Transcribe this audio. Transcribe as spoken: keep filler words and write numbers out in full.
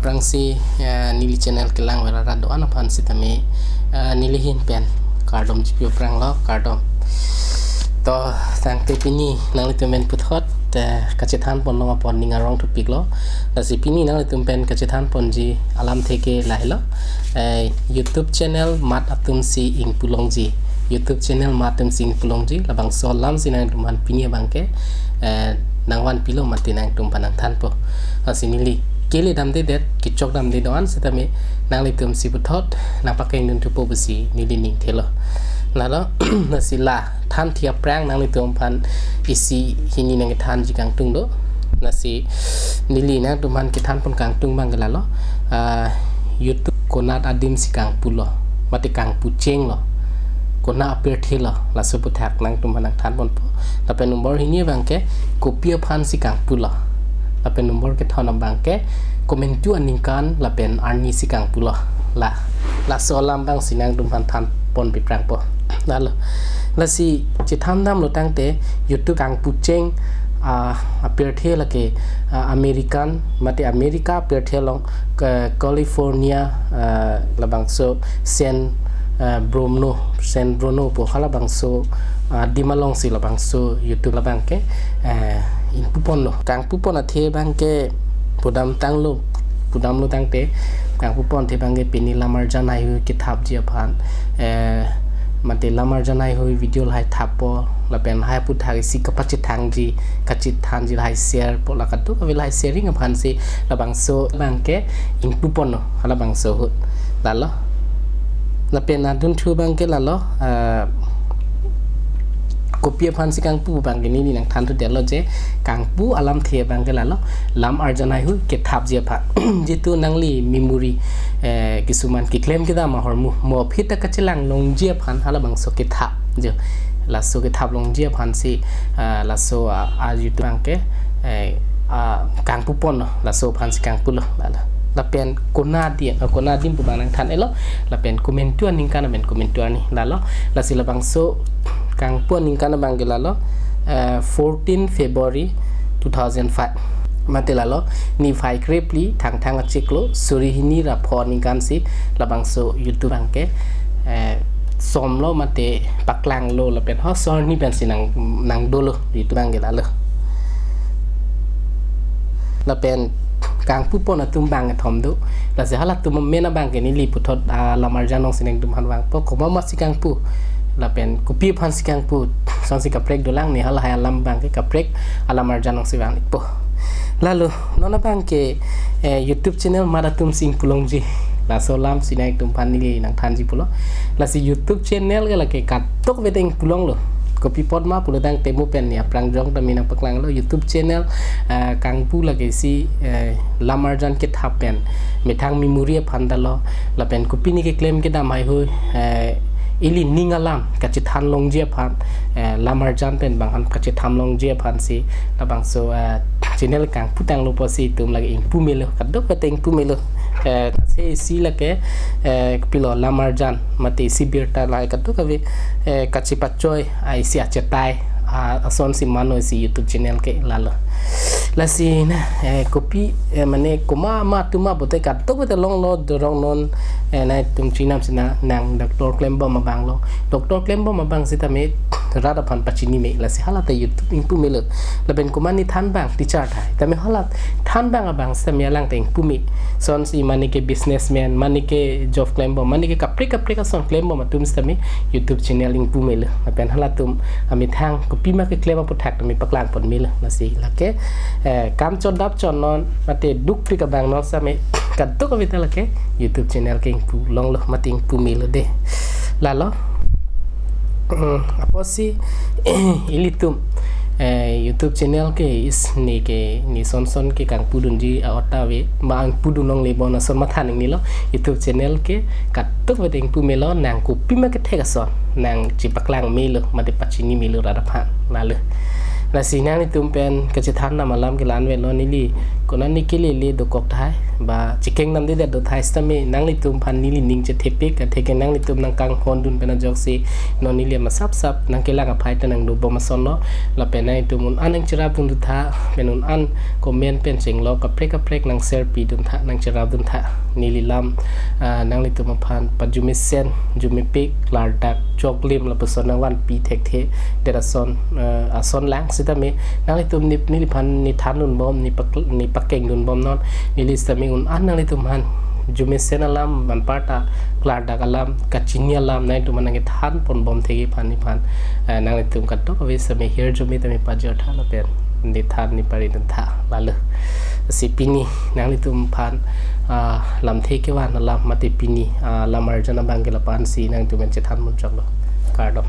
Aphrangsi, eh, neli channel kelang vera rat do-an aphan sitame, eh, neli ahin pen kardom chipi aphrang lo, kardom. To, tangte pini nanglitum pen puthot, eh, kachethan pon long apot ning arong thupik lo. Lasi pini nanglitum pen kachethan ponji alamthe ke lahelo. Eh, YouTube channel mat atum si ingpu longji. YouTube channel mat atum si ingpu longji. Labangso alam si nangtum aphan pini abang ke, eh, nangvanpi lo mati nangtum aphan nangthanpo. Lasi neli kele damdedet, kechok damde do-an sitame nanglitum si puthot nangpakeng dun thupo pusi neli ning thelo. Lalo, lasi la thanthi aphrang nanglitum aphan isi hini nangkethanji kangtung do. Lasi neli nangtum aphan kethan pon kangtung abang ke lalo. Ah, YouTube konat adim si kangpu lo, mate kangpu cheng lo, konat apirthe lo, laso aputhak nangtum aphan nangthan ponpo. Lapen number hini abang ke kopi aphan si kangpu lo. Lapen number kethom abang ke komantu aningkan lapen arni si kangpu lo. La, laso alam abang si nangtum aphan than ponpi prangpo. Lalo. Lasi chethan damlo tangte YouTube kangpu cheng, ah, apirthe lake, ah, American, mate America apirthe along ke California, ah, labangso San, ah, Bruno, San Bruno pu halabangso, ah, adim along si labangso YouTube labang ke, eh, ingpu ponlo. Kangpu pon athe abang ke pudam tanglo, pudamlo tangte, kangpu pon athe abang ke pini lam arjan haihui kethapji aphan, eh, mate lam arjan haihui video lahai thappo, lapen lahai aputhak isi kapachethangji, kachethanji lahai sharpo, la kadokave lahai sharing aphan si labangso abang ke ingpu ponlo, halabangso ahut. Lalo. Lapen adunthu abang ke lalo, ah, kopi aphan si kangpu abang ke neli nangthan thudetlo je, kangpu alamthe abang ke lalo, lam arjan haihui kethapji aphan. Jitu nangli memory, eh, kisuman keklem kedam ahormu, mo aphi ta kachelang longji aphan halabangso kethap. Jo, laso kethap longji aphan si, ah, laso, ah, a-YouTube abang ke, eh, ah, kangpu ponlo, laso aphan si kangpulo, lalo. Lapen konat adim, ah, konat adim pu abang nangthan-etlo, lapen komantu aningkan lapen komantu arni, lalo. Lasi labangso kangpu aningkan abang ke lalo, eh, fourteen February two thousand five. Mate lalo, niphai krephli, Thangthang achiklo, suri hini ra pho aningkan si labangso YouTube abang ke, eh, somlo mate paklanglo lapen ho sor ni pen si nang, nangdolo YouTube abang ke lalo. Lapen kangpu pon atum abang kethom do. Lasi halatum amen abang ke neli puthot, ah, lam arjan along si nangtum aphan vangpo. Komat ma si kangpu, lapen kopi aphan si kangpu, sonsi kaprek dolang, ne halahai alam abang ke kaprek alam arjan along si vangpo. Lalo, non abang ke, eh, YouTube channel mat atum si ingpu longji. Laso alam si nangtum aphan neli nangthanji pulo. Lasi YouTube channel ke lake kadokave ta ingpu longlo. Kopi apot ma pulo tangte mo pen ne aphrang jong tame nangpaklanglo YouTube channel, eh, kangpu lake isi, eh, lam arjan kethap pen methang memory aphan ta lo. Lapen kopi ne keklem kedam haihui, eh, ili ning alam kachethan longji aphan, eh, lam arjan pen bang aphan kachethan longji aphan si labangso, eh, channel kangpu tanglo pusi itum lake ingpu melo, kadokave ta ingpu melo. Eh, se isi lake, eh, pilo lam arjan mate isi birta lahai kadokave, eh, kachepachoi, ah, isi achetai, ah, ason si mano isi YouTube channel ke, lalo. Lasi na, eh, kopi, eh, mane komat ma atum ma bote kadokave ta longlo, dorong non, eh, nangtum chinam si na, nang doctor klembom abang lo. Doctor klembom abang sitame rat aphan pachini me, lasi hala ta YouTube ingpu melo. Lapen komat ne than abang teacher tahai, tame hala than abang abang sitame alang ta ingpu me. Sonsi mane ke businessman, mane ke job klembom, mane ke kaprek kaprek ason klembom atum sitame YouTube channel ingpu melo. Lapen halatum amethang kopi ma keklem aputhak tame paklang pon melo. Lasi lake, eh, kam chot dap chot non mate dukpik abang non sitame kadokave ta lake YouTube channel ke ingpu longlo mate ingpu melo de. Lalo. Hmm, apotsi, ilitum, eh, YouTube channel ke isi ne ke, ne son son ke kangpu dunji a-ot ta ave, ma ingpu dun longle bon ason matha nangnelo. YouTube channel ke kadokave ta ingpu melo, nang kopi ma kethek ason nangchepaklang melo mate pachini melo rat aphan, lalo. Lasi nanglitum pen kachethan nam alam ke la-an avelo, neli konat ne kelele dokok tahai, ba chekeng namdedet do tahai sitame nanglitum aphan neli ning chethepik, atheke nanglitum nangkanghondun pen ajoksi non neli masap sap nangkelang aphai ta nangdobom asonlo. Lapen nanglitum un-an nangcherapdun thuntha, pen un-an comment pen chenglok kaprek kaprek nang-share pidun tha, nangcherapdun tha. Neli lam, ah, nanglitum aphan pajumesen, jumepik, klardak, choklim lapuson nangvanpi thekthe det ason, ah, ason lang sitame nanglitum ne, neliphan ne thandunbom, ne pak-, ne pakengdunbom non. Neli sitame un-an nanglitum aphan jumesen alam, anparta klardak alam, kachini alam nanglitum aphan nangkethanponbom thekji aphan nephan, ah, nanglitum kadokave sitame hirjume tame pajirtha lapen ne than ne paridun tha lalo. Si pini nanglitum aphan, ah, lamthe kevan alam mate pini, ah, lam arjan abang ke la-an si nanglitum pen chethanpon choklo. Kardom.